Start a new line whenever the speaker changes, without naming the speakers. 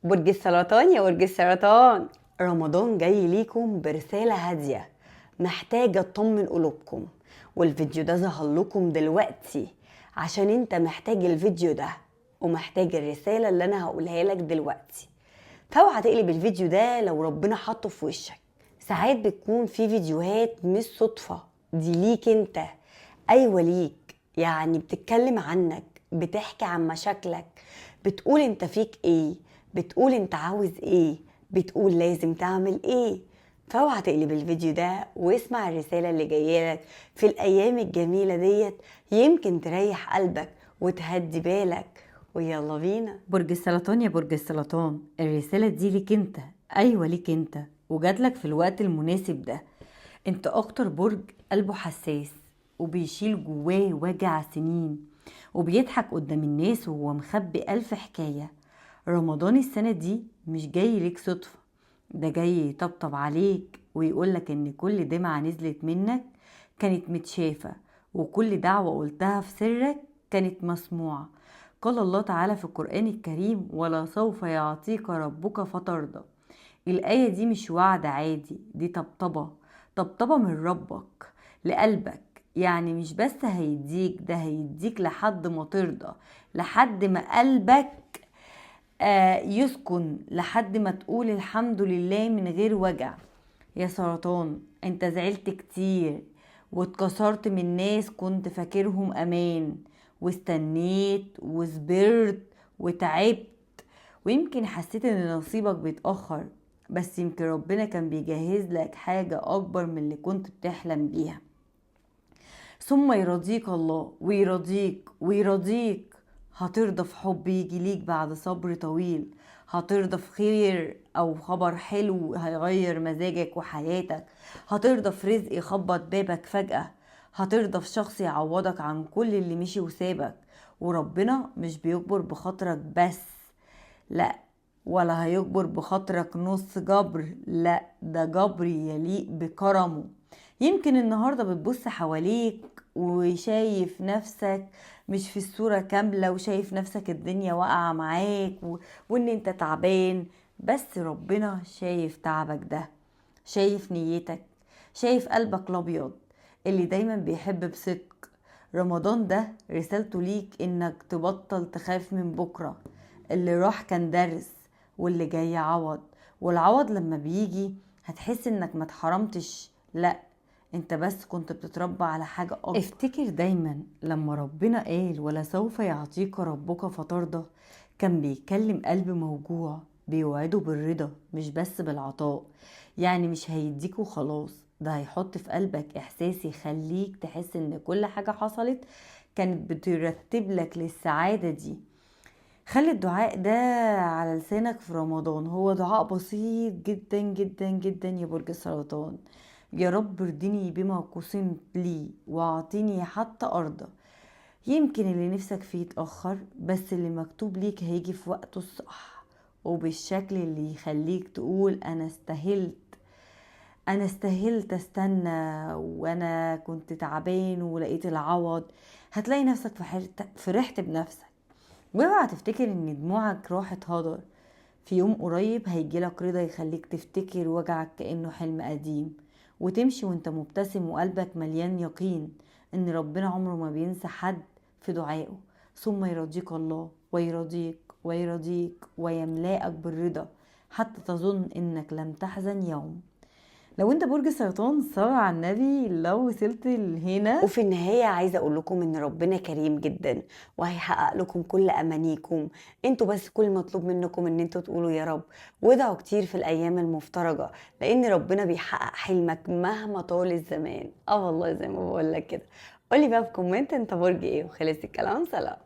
برج السرطان، يا برج السرطان، رمضان جاي ليكم برسالة هادية محتاجة تطمن قلوبكم، والفيديو ده ظهر لكم دلوقتي عشان انت محتاج الفيديو ده ومحتاج الرسالة اللي انا هقولها لك دلوقتي. فاوعى تقلب الفيديو ده لو ربنا حطه في وشك. ساعات بتكون في فيديوهات مش صدفة، دي ليك انت، ايوه ليك، يعني بتتكلم عنك، بتحكي عن مشاكلك، بتقول انت فيك ايه، بتقول انت عاوز ايه، بتقول لازم تعمل ايه. فاوعى تقلب الفيديو ده واسمع الرسالة اللي جاية لك في الايام الجميلة ديت، يمكن تريح قلبك وتهدي بالك. ويلا بينا. برج السرطان، يا برج السرطان، الرسالة دي ليك انت، ايوه ليك انت، وجاتلك في الوقت المناسب ده. انت اكتر برج قلبه حساس وبيشيل جواه وجع سنين، وبيضحك قدام الناس وهو مخبي ألف حكاية. رمضان السنة دي مش جاي ليك صدفة، ده جاي يطبطب عليك ويقولك ان كل دمعة نزلت منك كانت متشافة، وكل دعوة قلتها في سرك كانت مسموعة. قال الله تعالى في القرآن الكريم: ولا سوف يعطيك ربك فترضى. الآية دي مش وعد عادي، دي طبطبة، طبطبة من ربك لقلبك. يعني مش بس هيديك، ده هيديك لحد ما ترضى، لحد ما قلبك يسكن، لحد ما تقول الحمد لله من غير وجع. يا سرطان، انت زعلت كتير واتكسرت من ناس كنت فاكرهم امان، واستنيت وصبرت وتعبت، ويمكن حسيت ان نصيبك بيتأخر، بس يمكن ربنا كان بيجهز لك حاجة اكبر من اللي كنت بتحلم بيها. ثم يرضيك الله ويرضيك ويرضيك. هترضى في حب يجي ليك بعد صبر طويل، هترضى في خير او خبر حلو هيغير مزاجك وحياتك، هترضى في رزق يخبط بابك فجأة، هترضى في شخص يعوضك عن كل اللي مشي وسابك. وربنا مش بيجبر بخاطرك بس، لا، ولا هيجبر بخاطرك نص جبر، لا، ده جبر يليق بكرمه. يمكن النهاردة بتبص حواليك وشايف نفسك مش في الصورة كاملة، وشايف نفسك الدنيا واقعة معاك وان انت تعبان، بس ربنا شايف تعبك ده، شايف نيتك، شايف قلبك الابيض اللي دايما بيحب بصدق. رمضان ده رسالته ليك انك تبطل تخاف من بكرة. اللي راح كان درس، واللي جاي عوض، والعوض لما بيجي هتحس انك ما اتحرمتش، لا، انت بس كنت بتتربى على حاجة اكبر. افتكر دايما لما ربنا قال ولا سوف يعطيك ربك فترضى، كان بيكلم قلب موجوع، بيوعده بالرضا مش بس بالعطاء. يعني مش هيديك وخلاص، ده هيحط في قلبك احساس يخليك تحس ان كل حاجة حصلت كانت بترتب لك للسعادة دي. خلي الدعاء ده على لسانك في رمضان، هو دعاء بسيط جدا جدا جدا يا برج السرطان. يا رب ارضني بما قسمت لي واعطيني حتى ارضى. يمكن اللي نفسك فيه يتأخر، بس اللي مكتوب ليك هيجي في وقته الصح وبالشكل اللي يخليك تقول انا استاهلت، انا استاهلت استنى، وانا كنت تعبان ولقيت العوض. هتلاقي نفسك فرحت بنفسك. واوعى تفتكر ان دموعك راحت هدر، في يوم قريب هيجيلك رضا يخليك تفتكر وجعك كأنه حلم قديم، وتمشي وانت مبتسم وقلبك مليان يقين ان ربنا عمره ما بينسى حد في دعائه. ثم يرضيك الله ويرضيك ويرضيك ويملأك بالرضا حتى تظن انك لم تحزن يوم. لو انت برج السرطان، صلى على النبي لو وصلت لهنا.
وفي النهاية عايزة اقول لكم ان ربنا كريم جدا وهيحقق لكم كل امانيكم. انتوا بس كل مطلوب منكم ان انتوا تقولوا يا رب، وادعوا كتير في الايام المفترجة، لان ربنا بيحقق حلمك مهما طال الزمان. والله زي ما بقول لك كده. قولي بقى في comment انت برج ايه، وخلص الكلام. سلام.